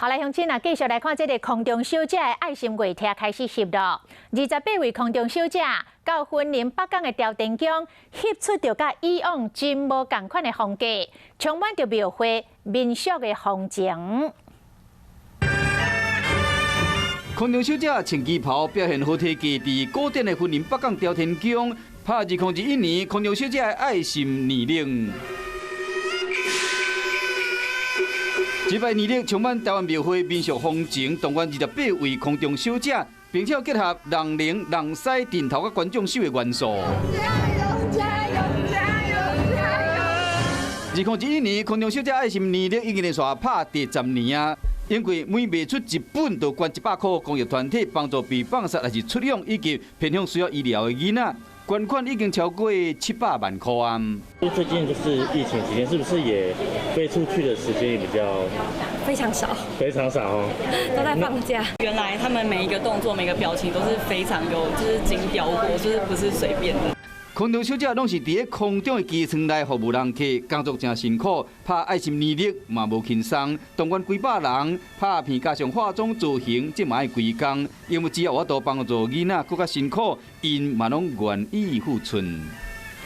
好來，鄉親啊，繼續來看這个空中小姐的愛心月廳開始翕囉。28位空中小姐到雲林北港的朝天宮，翕出著佮以往真無仝款的風格，充滿著廟會民俗的風情。空中小姐穿旗袍表現好體格，佇古典的雲林北港朝天宮拍2021年空中小姐的愛心年曆。這擺年曆充滿台灣廟會民俗風情，動員28位空中小姐，並且結合人靈、人獅、陣頭佮觀眾手的元素。加油！加油！加油！加油！2021年空中小姐愛心年曆已經連續拍第10年啊！因為每賣出一本，就捐100箍公益團體幫助被放殺，抑是出養以及偏鄉需要醫療的囡仔，捐款已經超過700萬箍啊！最近就是疫情期間，是不是也飛出去的時間也比較非常少，非常少哦，都在放假。原來他們每一個動作、每個表情都是非常有，就是精雕過，就是不是隨便的。空中小姐攏是佇咧空中的機艙內服務人客，工作誠辛苦，拍愛心年曆嘛無輕鬆，動員幾百人拍片加上化妝造型，這嘛愛規工。因為只要有法度幫助囡仔閣較辛苦，𪜶嘛攏願意付出。